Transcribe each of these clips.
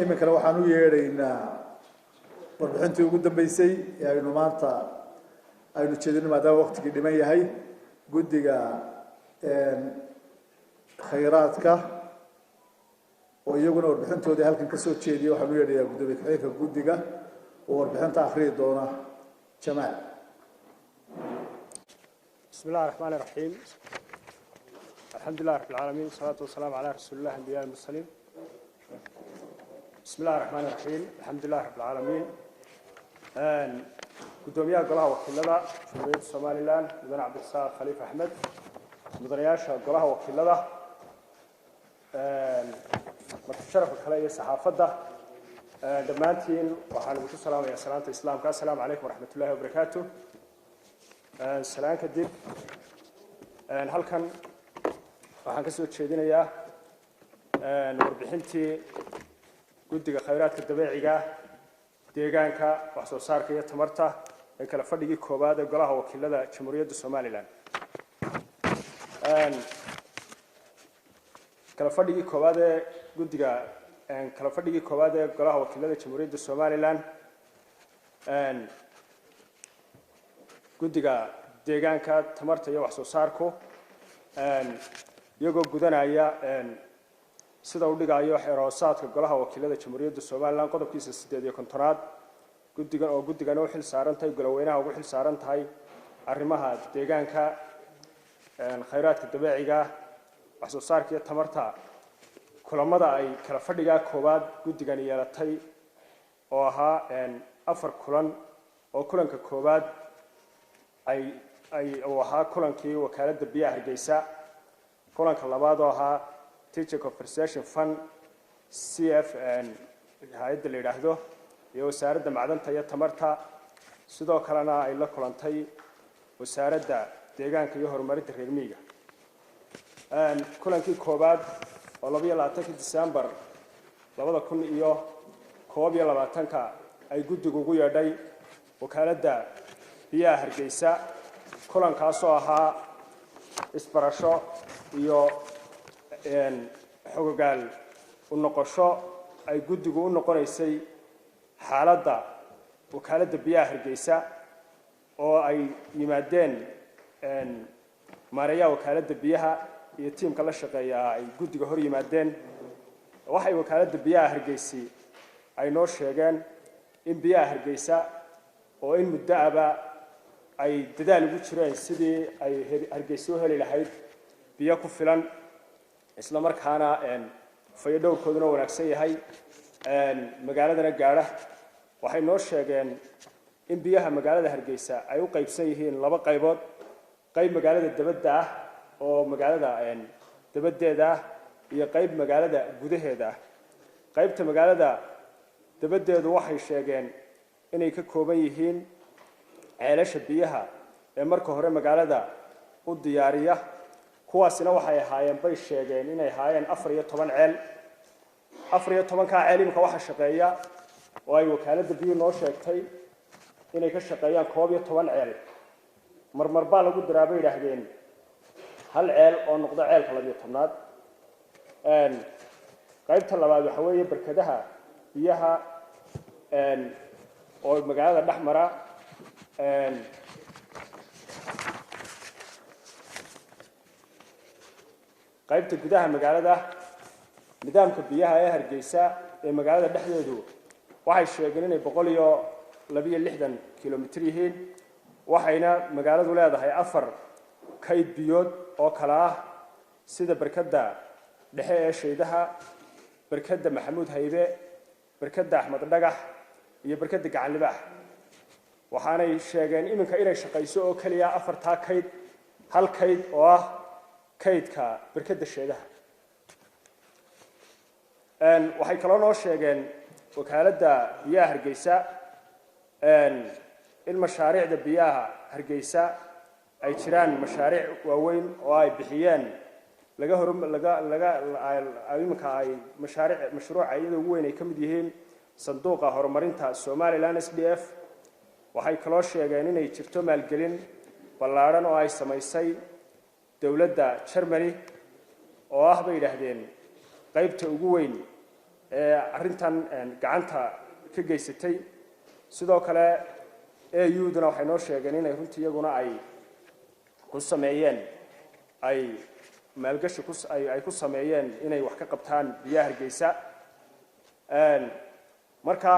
Iminkana waxaan u yeedhaynaa warbixintii ugu dambeysay ee aynu maanta aynu jeedino, maadaama waktigii dhiman yahay, guddiga khayraadka oo iyaguna warbixintoodii halkan ka soo jeediyay. Waxaan u yeedhayaa guddoomiye ku-xigeenka guddiga oo warbixinta akhriyi doona, Jamaal. بسم الله الرحمن الرحيم، الحمد لله رب العالمين، والصلاة والسلام على رسول الله، أنبياء المرسلين. بسم الله الرحمن الرحيم، الحمد لله رب العالمين. Gudoomiyaha Golaha Wakiilada Jamhuuriyadda Somaliland, Mudane Cabdirasaaq Khaliif Axmed, mudanayaasha Golaha Wakiilada, marti sharafka kale iyo saxaafadda dhammaantiin, waxaan idinku salaamayaa salaanta Islaamka: assalaamu calaykum waraxmat ullahi wabarakaatu. Salaan kadib, halkan waxaan ka soo jeedinayaa warbixintii guddiga khayraadka dabeeciga, deegaanka, wax soo saarka iyo tamarta ee kala fadhigii koowaad ee Golaha Wakiilada Jamhuuriyadda Somaliland. Kala fadhigii koowaad ee guddiga, kala fadhigii koowaad ee Golaha Wakiilada Jamhuuriyadda Somaliland, guddiga deegaanka, tamarta iyo wax soo saarku, iyagoo gudanaya sida u dhigayo xeer hoosaadka Golaha Wakiilada Jamhuuriyadda Somaliland qodobkiisa 58aad, guddigan oo guddigana u xil saaran tahay goloweynaha ugu xil saaran tahay arrimaha deegaanka, khayraadka dabeeciga, wax soo saarka iyo tamarta, kulamada ay kala fadhigaa koowaad guddigani yeelatay oo ahaa 4 kulan, oo kulanka koowaad ay uu ahaa kulankii Wakaaladda Biyaha Hargeysa, kulanka labaad oo ahaa Teacher Conversation Fund CF hay-adda la yidhaahdo iyo Wasaaradda Macdanta iyo Tamarta, sidoo kalena ay la kulantay Wasaaradda Deegaanka iyo Horumarinta Reer Miyiga. Kulankii koowaad oo 22-kii December 2021-ka ay guddigu ugu yeedhay Wakaaladda Biyaha Hargeysa, kulankaasoo ahaa isbarasho iyo xogogaal u noqosho ay guddigu u noqonaysay xaaladda Wakaaladda Biyaha Hargeysa, oo ay yimaadeen maareeyaha wakaaladda biyaha iyo tiimka la shaqeeya ay guddiga hor yimaadeen. Waxay Wakaaladda Biyaha Hargeysi ay noo sheegeen in biyaha Hargeysa oo in muddo aba ay dadaal ugu jireen sidii ay Hargeysa u heli lahayd biyo ku filan, isla markaana fayadhowrkooduna wanaagsan yahay, magaaladana gaadha. Waxay noo sheegeen in biyaha magaalada Hargeysa ay u qaybsan yihiin laba qaybood: qayb magaalada dabadda ah oo magaalada dabaddeeda ah iyo qayb magaalada gudaheeda ah. Qaybta magaalada dabaddeedu waxay sheegeen inay ka kooban yihiin ceelasha biyaha ee marka hore magaalada u diyaariya. Kuwaasina waxay ahaayeen, bay sheegeen, inay ahaayeen 14 ceel. 14-kaa ceel imika waxaa shaqeeya oo ay wakaaladda biyuhu noo sheegtay inay ka shaqeeyaan 11 ceel. Marmar baa lagu diraa, bay yidhaahdeen, hal ceel oo noqda ceelka 12aad. Qaybta labaad waxa weeye barkadaha biyaha oo magaalada dhex mara. Qaybta gudaha magaalada, nidaamka biyaha ee Hargeysa ee magaalada dhexdeedu waxay sheegeen inay 162 kilomitr yihiin. Waxayna magaaladu leedahay 4 kayd biyood oo kale ah sida barkadda dhexe ee Shaydaha, barkadda Maxamuud Haybe, barkadda Axmed Dhagax iyo barkadda Gacan Libaax. Waxaanay sheegeen iminka inay shaqayso oo keliya afartaa kayd, hal kayd oo ah kaydka barkadda Sheedaha. Waxay kaloo noo sheegeen Wakaaladda Biyaha Hargeysa in mashaariicda biyaha Hargeysa ay jiraan mashaariic waaweyn oo ay bixiyeen laga hor laga laga iminka ay mashaariic mashruuca iyada ugu weyn ay ka mid yihiin Sanduuqa Horumarinta Somaliland SDF. Waxay kaloo sheegeen inay jirto maalgelin ballaadhan oo ay samaysay dowladda Germany, oo ah, bay yidhaahdeen, qaybta ugu weyn ee arrintan gacanta ka geysatay. Sidoo kale AU-duna waxay noo sheegeen inay runtii iyaguna ay ku sameeyeen ay maalgashi ay ku sameeyeen inay wax ka qabtaan biyaha Hargeysa. Marka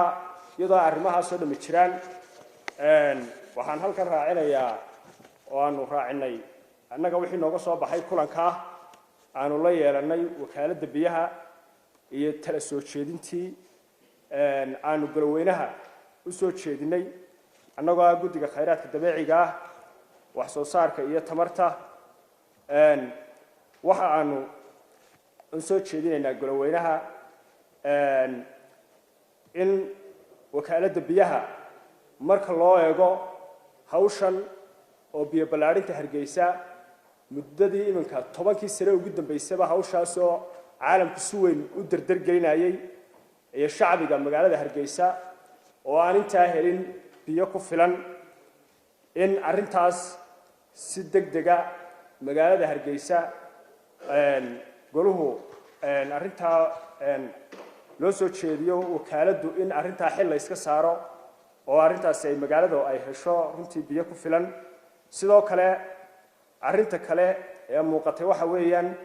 iyadoo arrimahaas oo dhami jiraan, waxaan halkan raacinayaa oo aanu raacinay annaga wixii nooga soo baxay kulankaa aanu la yeelanay wakaaladda biyaha iyo tala soo jeedintii aanu goloweynaha u soo jeedinay, annagoo ah guddiga khayraadka dabeeciga ah, wax soo saarka iyo tamarta. Waxa aanu u soo jeedinaynaa goloweynaha in wakaaladda biyaha marka loo eego hawshan oo biyo ballaadhinta Hargeysa muddadii iminka 10kii sane ugu dambeysaba, hawshaasoo caalamku si weyn u dardargelinayay, iyo shacbiga magaalada Hargeysa oo aan intaa helin biyo ku filan, in arrintaas si deg dega magaalada Hargeysa goluhu arrintaa loo soo jeediyo wakaaladdu in arrintaa xil la iska saaro oo arrintaasi ay magaalada ay hesho runtii biyo ku filan. Sidoo kale arrinta kale ee muuqatay waxa weeyaan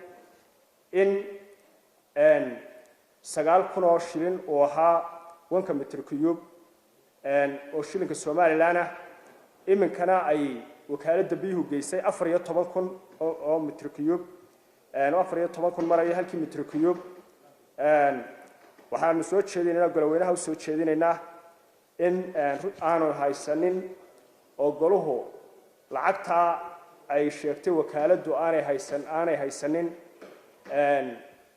in 9,000 oo shilin uu ahaa 1ka mitir cube oo shilinka Somaliland ah, iminkana ay wakaaladda biyuhu geysay 14,000 oo mitir cube, 14,000 maraya halkii mitir cube. Waxaanu soo jeedinaynaa, goloweynaha usoo jeedinaynaa in aanu haysanin oo goluhu lacagtaa ay sheegtay wakaaladdu aanay haysanin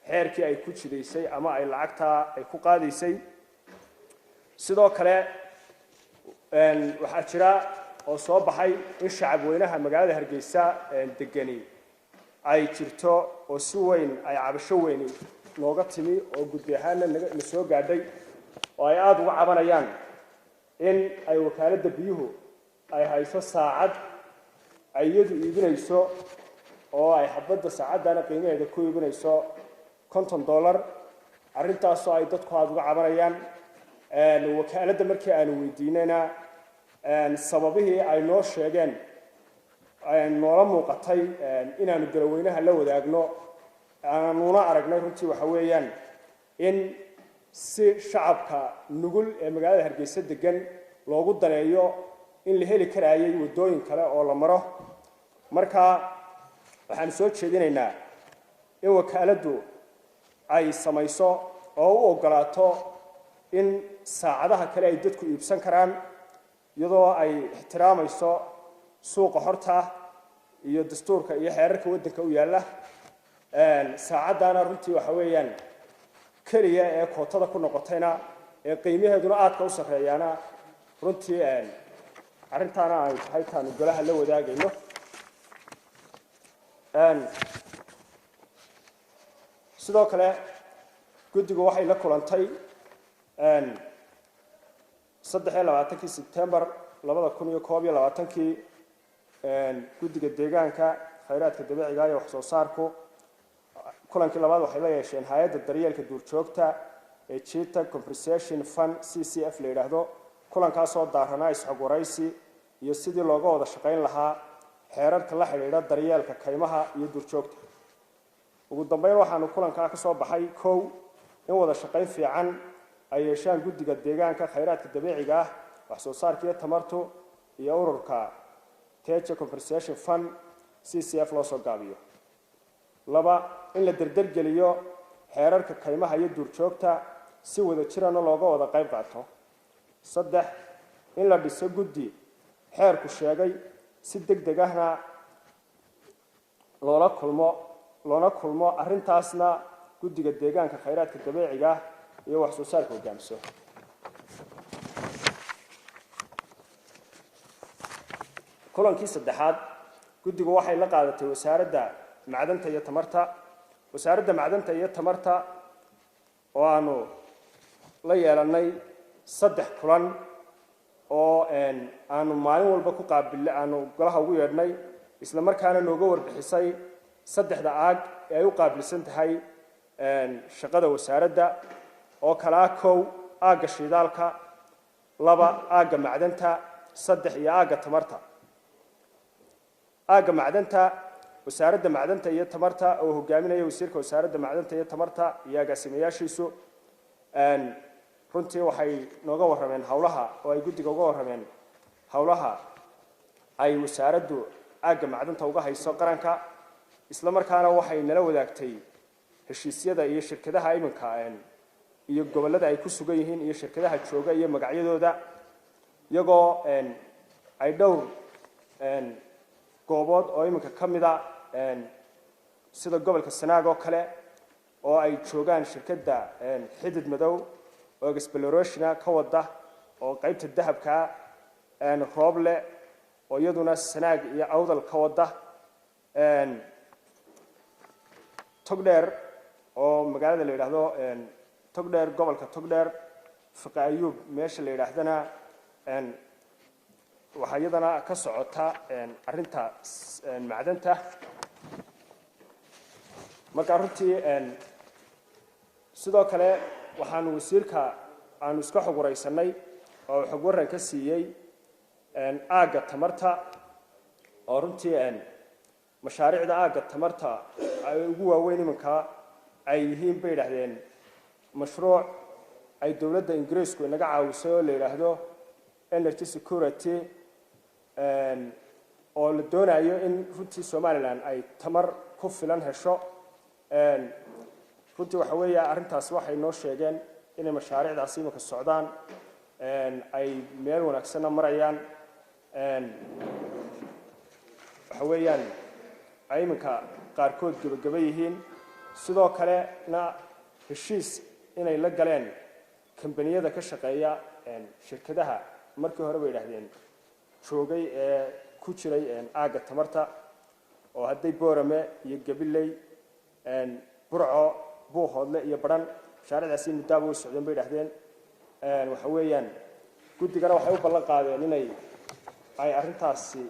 xeerkii ay ku jidaysay ama ay lacagtaa ay ku qaadaysay. Sidoo kale waxaa jira oo soo baxay in shacab weynaha magaalada Hargeysa degani ay jirto oo si weyn ay cabasho weyni nooga timi oo guddi ahaana na soo gaadhay, oo ay aada uga cabanayaan in ay wakaaladda biyuhu ay hayso saacad ay iyadu iibinayso oo ay xabadda saacaddana qiimaheeda ku iibinayso $50. Arrintaasoo ay dadku aada uga cabanayaan. Wakaaladda markii aanu weydiinayna sababihii ay noo sheegeen noola muuqatay inaanu galoweynaha la wadaagno aanuna aragnay runtii waxa weeyaan in si shacabka nugul ee magaalada Hargeysa degan loogu daneeyo in la heli karaayay waddooyin kale oo la maro. Marka waxaanu soo jeedinaynaa in wakaaladdu ay samayso oo u ogolaato in saacadaha kale ay dadku iibsan karaan, iyadoo ay ixtiraamayso suuqa xorta iyo dastuurka iyo xeerarka waddanka u yaalla. Saacaddaana runtii waxa weeyaan keliya ee kootada ku noqotayna ee qiimaheeduna aadka u sarreeyaana, runtii arrintaana ay tahay taanu golaha la wadaagayno. Sidoo kale guddigu waxay la kulantay 23kii Sebtembar 2021kii guddiga deegaanka, khayraadka dabiiciga iyo wax soo saarku. Kulankii labaad waxay la yeesheen hay-adda daryeelka duurjoogta ee Cheetah Conservation Fund, CCF la yidhaahdo, kulankaasoo daaranaa isxog waraysi iyo sidii looga wada shaqayn lahaa xeerarka la xidhiidha daryeelka kaymaha iyo duurjoogta. Ugu dambeyn waxaanu kulankaa ka soo baxay: kow, in wada shaqayn fiican ay yeeshaan guddiga deegaanka, khayraadka dabiiciga ah, wax soo saarka iyo tamartu iyo ururka Cheetah Conservation Fund, CCF loo soo gaabiyo. Laba, in la derdergeliyo xeerarka kaymaha iyo duurjoogta si wada jirana looga wada qayb qaato. Saddex, in la dhiso guddi xeerku sheegay si deg deg ahna loola kulmo loona kulmo, arrintaasna guddiga deegaanka, khayraadka dabiiciga ah iyo wax soo saarka hogaamiso. Kulankii saddexaad guddigu waxay la qaadatay wasaaradda macdanta iyo tamarta. Wasaaradda macdanta iyo tamarta oo aanu la yeelanay 3 kulan oo aanu maalin walba ku qaabil aanu golaha ugu yeedhnay, isla markaana nooga warbixisay saddexda aag ee ay u qaabilsan tahay shaqada wasaaradda, Oo kalaa kow, aagga shidaalka; laba, aagga macdanta; saddex, iyo aagga tamarta. Aagga macdanta, Wasaaradda Macdanta iyo Tamarta oo hogaaminaya wasiirka Wasaaradda Macdanta iyo Tamarta iyo agaasimayaashiisu runtii waxay nooga warrameen howlaha oo ay guddiga uga warrameen howlaha ay wasaaraddu aagga macdanta uga hayso qaranka. Isla markaana waxay nala wadaagtay heshiisyada iyo shirkadaha iminka iyo gobollada ay ku sugan yihiin iyo shirkadaha jooga iyo magacyadooda, iyagoo ay dhowr goobood oo iminka ka mida, sida gobolka Sanaag oo kale, oo ay joogaan shirkadda Xidid Madow oo explorationa ka wada oo qaybta dahabkaa, Rooble oo iyaduna Sanaag iyo Awdal ka wada, Togdheer oo magaalada la yidhaahdo Togdheer, gobolka Togdheer, Fiqi Ayuub meesha la yidhaahdana waxaa iyadana ka socota arrinta macdanta. Marka runtii sidoo kale waxaanu wasiirka aanu iska xog waraysanay oo xog waran ka siiyey aagga tamarta, oo runtii mashaariicda aagga tamarta ay ugu waaweyn iminka ay yihiin, bay yidhaahdeen, mashruuc ay dowladda Ingiriisku inaga caawisay oo la yidhaahdo energy security, oo la doonayo in runtii Somaliland ay tamar ku filan hesho. Runtii waxa weeya arrintaasi waxay noo sheegeen inay mashaariicdaasi iminka socdaan, ay meel wanaagsanna marayaan, waxa weeyaan ay iminka qaarkood gebageba yihiin. Sidoo kalena heshiis inay la galeen kambaniyada ka shaqeeya, shirkadaha markii hore bay yidhaahdeen joogay ee ku jiray aagga tamarta, oo hadday Boorame iyo Gabiley, Burco, Buuhoodle iyo Badhan, mashaariicdaasi muddaaba way socdeen, bay yidhahdeen. Waxa weeyaan guddigana waxay u ballan qaadeen inay ay arrintaasi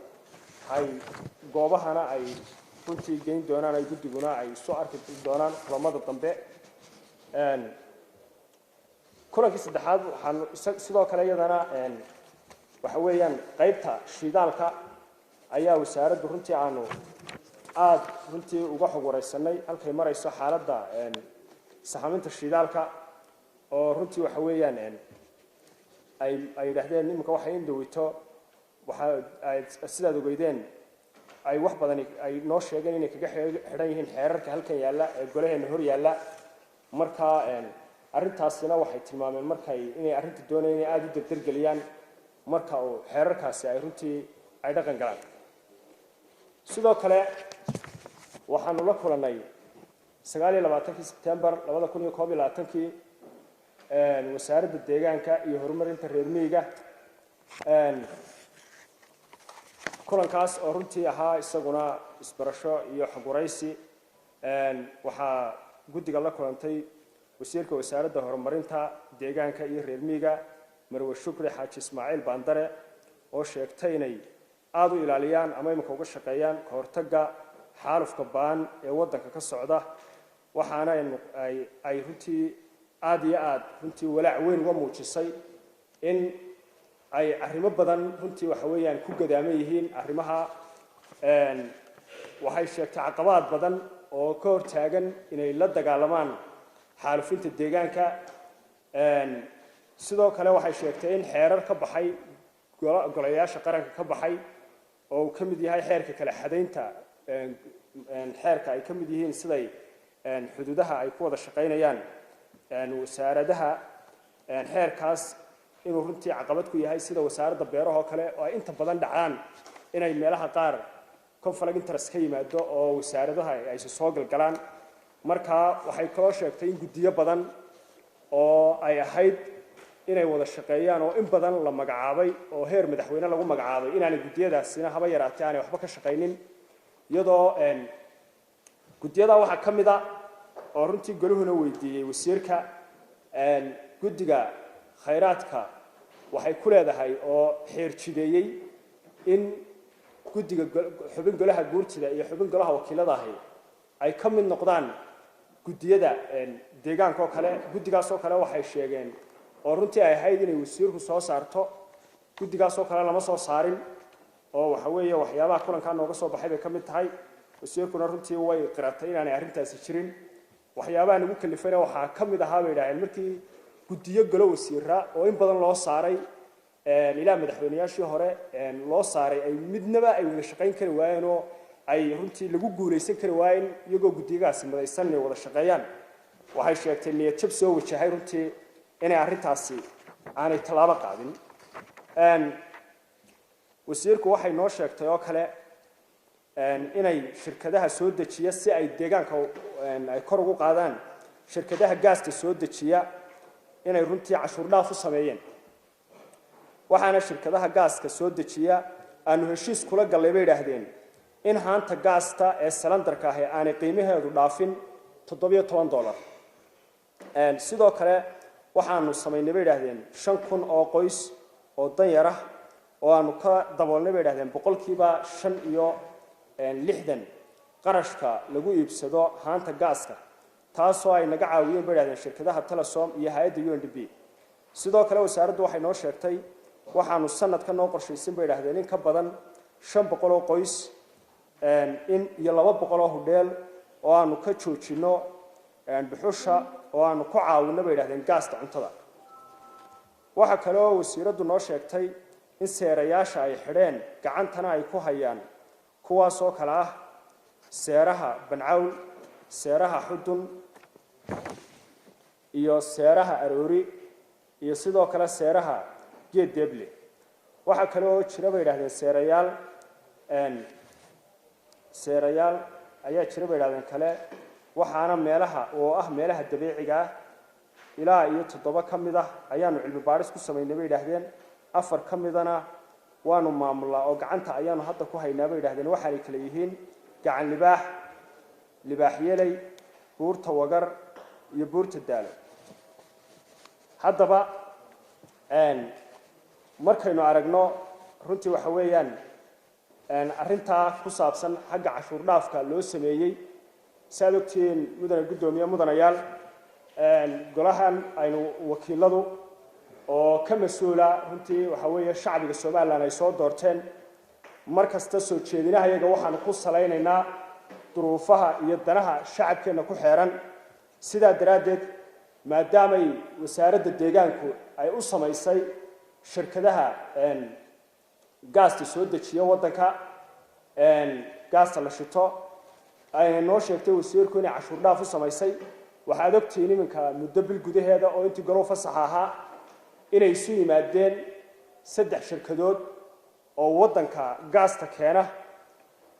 ay goobahana ay runtii geyn doonaan, ay guddiguna ay soo arki doonaan kulamada dambe. Kulankii saddexaad waxaanu sidoo kale iyadana waxa weeyaan qaybta shidaalka ayaa wasaaraddu runtii aanu aada runtii uga xog waraysanay halkay marayso xaaladda saxaminta shidaalka, oo runtii waxa weeyaan ay yidhaahdeen iminka waxay indhawito waxa ay sidaad ogeydeen ay wax badani ay noo sheegeen inay kaga xidhan yihiin xeerarka halkan yaalla ee golaheena hor yaalla. Marka arrintaasina waxay tilmaameen markay inay arrinta doonayeen inay aada u dardargeliyaan marka uu xeerarkaasi ay runtii ay dhaqan galaan. Sidoo kale waxaanu la kulannay 29-kii Sebtembar 2021-kii Wasaaradda Deegaanka iyo Horumarinta Reer Miyiga. Kulankaas oo runtii ahaa isaguna isbarasho iyo xog waraysi, waxaa guddiga la kulantay wasiirka Wasaaradda Horumarinta Deegaanka iyo Reer Miyiga, Marwe Shukri Xaaji Ismaaciil Baandare, oo sheegtay inay aada u ilaaliyaan ama iminka uga shaqeeyaan ka hortagga xaalufka baan ee waddanka ka socda. Waxaana ay runtii aada iyo aada runtii walaac weyn uga muujisay in ay arrimo badan runtii waxa weeyaan ku gadaaman yihiin arrimaha. Waxay sheegtay caqabaad badan oo ka hortaagan inay la dagaalamaan xaalufinta deegaanka. Sidoo kale waxay sheegtay in xeerar ka baxay golayaasha qaranka ka baxay, oo uu ka mid yahay xeerka kala xadaynta, xeerka ay ka mid yihiin siday xuduudaha ay ku wada shaqaynayaan wasaaradaha, xeerkaas inuu runtii caqabad ku yahay, sida Wasaaradda Beeraha oo kale, oo ay inta badan dhacaan inay meelaha qaar conflict interest ka yimaado oo wasaaradaha ay soo galgalaan. Marka waxay kaloo sheegtay in guddiyo badan oo ay ahayd inay wada shaqeeyaan oo in badan la magacaabay oo heer madaxweyne lagu magacaabay inaanay guddiyadaasina haba yaraatee aanay waxba ka shaqaynin. Iyadoo guddiyadaa waxaa ka mid a oo runtii goluhuna weydiiyey wasiirka, guddiga khayraadka waxay ku leedahay oo xeer jideeyey in guddiga xubin golaha guurtida iyo xubin golaha wakiilada ahi ay ka mid noqdaan Guddiyada deegaanka oo kale, guddigaas oo kale waxay sheegeen oo runtii ay ahayd inay wasiirku soo saarto, guddigaas oo kale lama soo saarin, oo waxa weeye waxyaabaha kulankaa nooga soo baxay bay ka mid tahay. Wasiirkuna runtii way qiratay inaanay arrintaasi jirin. Waxyaabaha nagu kalifayna waxaa ka mid ahaa, bay idhaaheen, markii guddiyo galo wasiira oo in badan loo saaray, ilaa madaxweyneyaashii hore loo saaray, ay midnaba ay wada shaqayn kari waayeen oo ay runtii lagu guulaysan kari waayeen iyagoo guddiyagaasi madaysan inay wada shaqeeyaan. Waxay sheegtay niyad jab soo wajahay runtii inay arrintaasi aanay tallaabo qaadin. Wasiirku waxay noo sheegtay oo kale inay shirkadaha soo dejiya, si ay deegaanka ay kor ugu qaadaan, shirkadaha gaasta soo dejiya inay runtii cashuur dhaaf u sameeyeen. Waxaana shirkadaha gaaska soo dejiya aanu heshiis kula gallay, bay idhaahdeen, in haanta gaasta ee salandarka ahi aanay qiimaheedu dhaafin $17. Sidoo kale waxaanu samaynay, bay idhahdeen, 5000 oo qoys oo danyar ah oo aanu ka daboolnay, bay idhahdeen, 65% qarashka lagu iibsado haanta gaaska, taasoo ay naga caawiyeen, bay idhahdeen, shirkadaha Telesom iyo hay'adda UNDP. Sidoo kale wasaaraddu waxay noo sheegtay waxaanu sanadka noo qorshaysan, bay idhahdeen, in ka badan 500 oo qoys in iyo 200 oo hudheel oo aanu ka joojino dhuxusha oo aanu ku caawino, bay idhahdeen, gaasta cuntada. Waxaa kale oo wasiiraddu noo sheegtay in seerayaasha ay xidheen gacantana ay ku hayaan, kuwaas oo kale ah seeraha Bancawl, seeraha Xudun iyo seeraha Aroori iyo sidoo kale seeraha Geed Deeble. Waxaa kale oo jira, bay idhahdeen, seerayaal ayaa jira, bay idhahdeen, kale, waxaana meelaha oo ah meelaha dabiiciga ah ilaa iyo toddoba ka mid ah ayaanu cilmi baadhis ku samaynay, bay idhaahdeen, afar ka midana waanu maamulnaa oo gacanta ayaanu hadda ku haynaa, bay idhahdeen. Waxaanay kale yihiin Gacan Libaax, Libaax Yeley, Buurta Wagar iyo Buurta Daalo. Haddaba markaynu aragno runtii waxa weeyaan arrintaa ku saabsan xagga cashuur dhaafka loo sameeyey, si aad ogtihiin, mudane guddoomiye, mudanayaal, golahan aynu wakiiladu oo ka mas'uula runtii waxa weeye shacbiga Somaliland ay soo doorteen, mar kasta soo jeedinahayaga waxaanu ku salaynaynaa duruufaha iyo danaha shacabkeenna ku xeeran. Sidaa daraaddeed, maadaamay wasaaradda deegaanku ay u samaysay shirkadaha gaasta soo dejiya waddanka, gaasta la shito, ayna noo sheegtay wasiirku inay cashuur dhaaf u samaysay, waxaad ogtihiin iminka muddo bil gudaheeda oo intii golow fasaxa ahaa inay isu yimaadeen saddex shirkadood oo waddanka gaasta keena,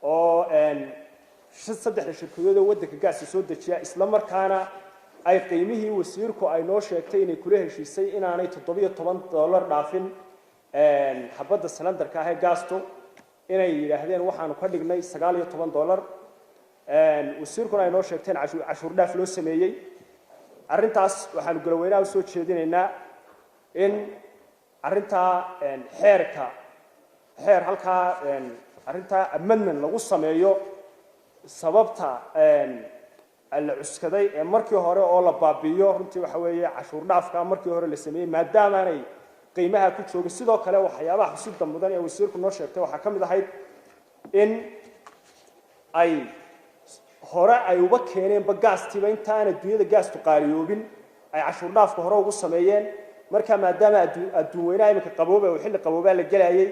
oo saddexda shirkadood oo waddanka gaasta soo dejiya, isla markaana ay qiimihii wasiirku ay noo sheegtay inay kula heshiisay inaanay $17 dhaafin xabadda salandarka ah ee gaasto, inay yidhaahdeen waxaanu ka dhignay $19, wasiirkuna ay noo sheegteen cashuur dhaaf loo sameeyey. Arrintaas waxaanu goloweynaha usoo jeedinaynaa in arrintaa xeerka xeer halkaa arrintaa amendment lagu sameeyo. Sababta la cuskaday ee markii hore oo la baabi'iyo runtii waxa weeye cashuur dhaafka markii hore la sameeyey, maadaamaanay qiimaha ku joogin. Sidoo kale waxyaabaha xusida mudan ee wasiirku noo sheegtay waxaa ka mid ahayd in ay hore ay uba keeneenba gaastiiba intaaan adduunyada gaastu qaaliyoobin ay cashuur dhaafka hore ugu sameeyeen. Marka maadaama adduun weynaha iminka qabooba oo xilli qaboobaa la gelayay,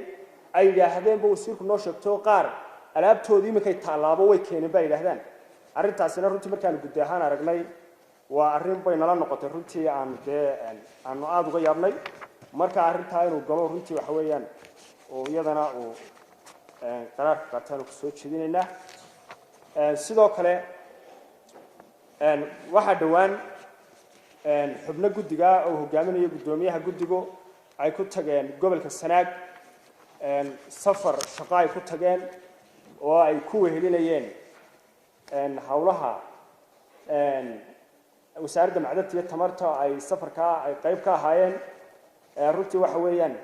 ay yidhaahdeenba, wasiirku noo sheegto, qaar alaabtoodii iminkay taallaabo way keeneen ba yidhaahdaan. Arrintaasina runtii markaanu guddi ahaan aragnay waa arrin bay nala noqotay runtii aanu dee aanu aada uga yaabnay. Marka arrintaa inuu galo runtii waxa weeyaan oo iyadana uu qaraarka qaataanu kusoo jeedinaynaa. Sidoo kale waxaa dhowaan xubno guddiga oo hogaaminaya guddoomiyaha guddigu ay ku tageen gobolka Sanaag, safar shaqo ay ku tageen oo ay ku wehelinayeen howlaha wasaaradda macdanta iyo tamarta, ay safarkaa ay qayb ka ahaayeen. Runtii waxa weeyaan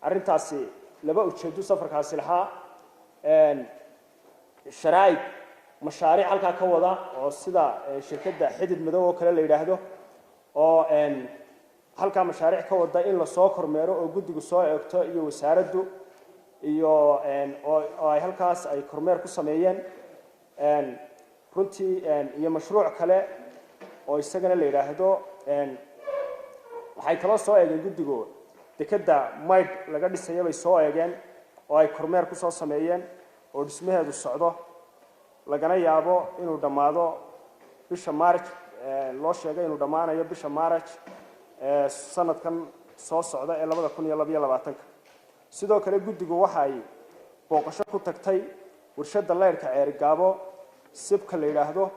arrintaasi laba ujeedo safarkaasi lahaa. Sharaa'ig Mashaariic halkaa ka wada oo sida shirkadda Xidid Madow oo kale la yidhaahdo oo halkaa mashaariic ka wada in lasoo kormeero oo guddigu soo eegto iyo wasaaraddu iyo oo ay halkaas ay kormeer ku sameeyeen runtii, iyo mashruuc kale oo isagana la yidhaahdo. Waxay kaloo soo eegeen guddigu dekedda Maydh laga dhisaya bay soo eegeen oo ay kormeer ku soo sameeyeen oo dhismaheedu socdo, lagana yaabo inuu dhammaado bisha March, loo sheegay inuu dhammaanayo bisha March sanadkan soo socda ee 2022-ka. Sidoo kale guddigu waxa ay booqasho ku tagtay warshadda leyrhka Ceerigaabo sibka la yidhaahdo,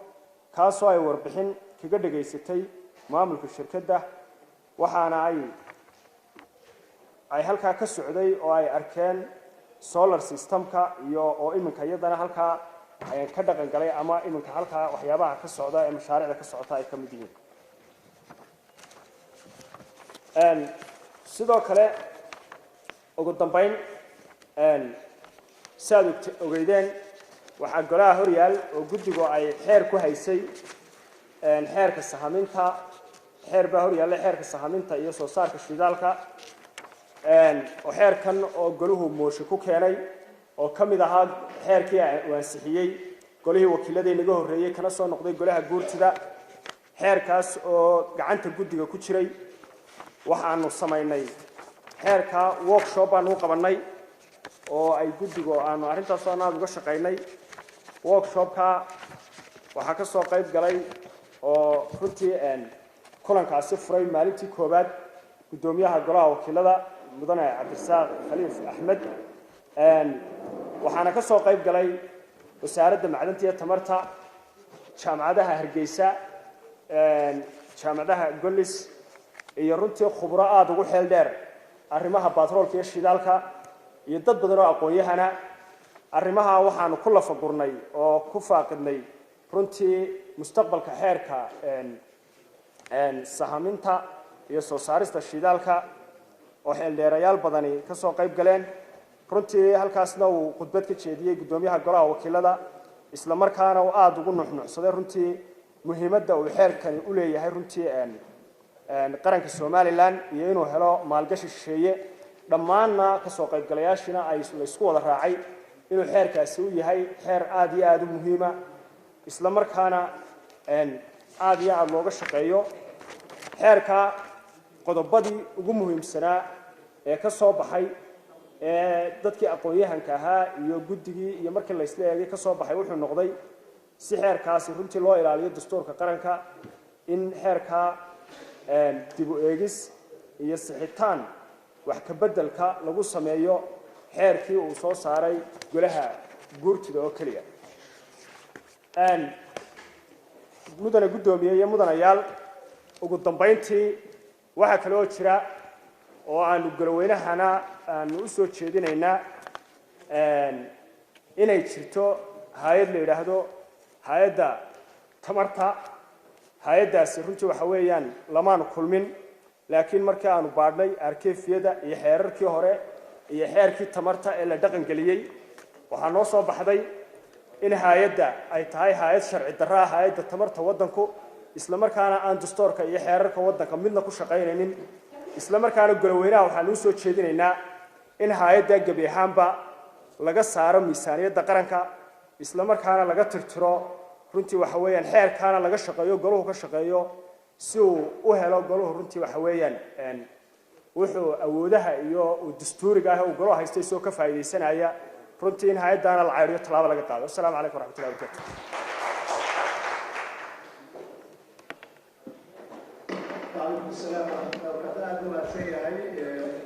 kaasoo ay warbixin kaga dhegaysatay maamulka shirkadda, waxaana ay halkaa ka socday oo ay arkeen solar systemka iyo oo iminka iyadana halkaa ka dhaqan galay ama iminka halkaa waxyaabaha ka socda ee mashaariicda ka socota ay ka mid yihiin. Sidoo kale ugu dambeyn, si aad ogeydeen, waxaa golaha hor yaal oo guddigu ay xeer ku haysay xeerka sahaminta. Xeer baa hor yaallay, xeerka sahaminta iyo soo saarka shidaalka, oo xeerkan oo goluhu mooshe ku keenay oo ka mid ahaa xeerkii uu ansixiyey golihii wakiilada inaga horreeyey kana soo noqday golaha guurtida. Xeerkaas oo gacanta guddiga ku jiray, waxaanu samaynay xeerka workshop baanu u qabanay oo ay guddigu aanu arrintaas oo aad uga shaqaynay. Workshopka waxaa ka soo qayb galay oo runtii kulankaasi furay maalintii koowaad guddoomiyaha golaha wakiilada, mudane Cabdirasaaq Khaliif Axmed. Waxaana ka soo qayb galay Wasaaradda Macdanta iyo Tamarta, jaamacadaha Hargeysa, jaamacadaha Gollis iyo runtii khubro aada ugu xeel dheer arrimaha batroolka iyo shidaalka iyo dad badan oo aqoon-yahana. Arrimaha waxaanu ku lafagurnay oo ku faaqidnay runtii mustaqbalka xeerka sahaminta iyo soo saarista shidaalka oo xeeldheerayaal badani ka soo qayb galeen. Runtii halkaasna uu khudbad ka jeediyey guddoomiyaha golaha wakiilada, isla markaana uu aada ugu nuxnuxsaday runtii muhiimadda uu xeerkani u leeyahay runtii qaranka Somaliland iyo inuu helo maalgashi shisheeye. Dhammaanna kasoo qaybgalayaashiina ay laysku wada raacay inuu xeerkaasi u yahay xeer aada iyo aada u muhiima, isla markaana aada iyo aada looga shaqeeyo. Xeerka qodobadii ugu muhiimsanaa ee ka soo baxay ee dadkii aqoon-yahanka ahaa iyo guddigii iyo markii laysla eegay ka soo baxay wuxuu noqday, si xeerkaasi runtii loo ilaaliyo dastuurka qaranka, in xeerka dib u eegis iyo sixitaan wax ka beddelka lagu sameeyo xeerkii uu soo saaray golaha guurtida oo keliya. Mudane guddoomiye iyo mudanayaal, ugu dambayntii waxaa kale oo jira oo aanu golaweynahana aanu u soo jeedinaynaa inay jirto hay-ad la yidhaahdo hay-adda tamarta. Hay-addaasi runtii waxa weeyaan lamaanu kulmin, laakiin markii aanu baadhnay arkeefiyada iyo xeerarkii hore iyo xeerkii tamarta ee la dhaqan geliyey, waxaa noo soo baxday in hay-adda ay tahay hay-ad sharci darra ah, hay-adda tamarta waddanku, isla markaana aan dastuurka iyo xeerarka waddanka midna ku shaqaynaynin. Isla markaana goloweynaha waxaanu usoo jeedinaynaa in hay-adda gebi ahaanba laga saaro miisaaniyadda qaranka, isla markaana laga tirtiro runtii waxa weeyaan xeerkaana laga shaqeeyo, goluhu ka shaqeeyo, si uu u helo goluhu runtii waxa weeyaan wuxuu awoodaha iyo uu dastuuriga ah uu goluhu haystay isagoo ka faa'iidaysanaya, runtii in hay-addaana la cayriyo, tallaabo laga qaado. Assalaamu calaykum waraxmatullahi wabarakatu. وعليكم السلام ورحمة الله وبركاته. aad u mahadsan yahay.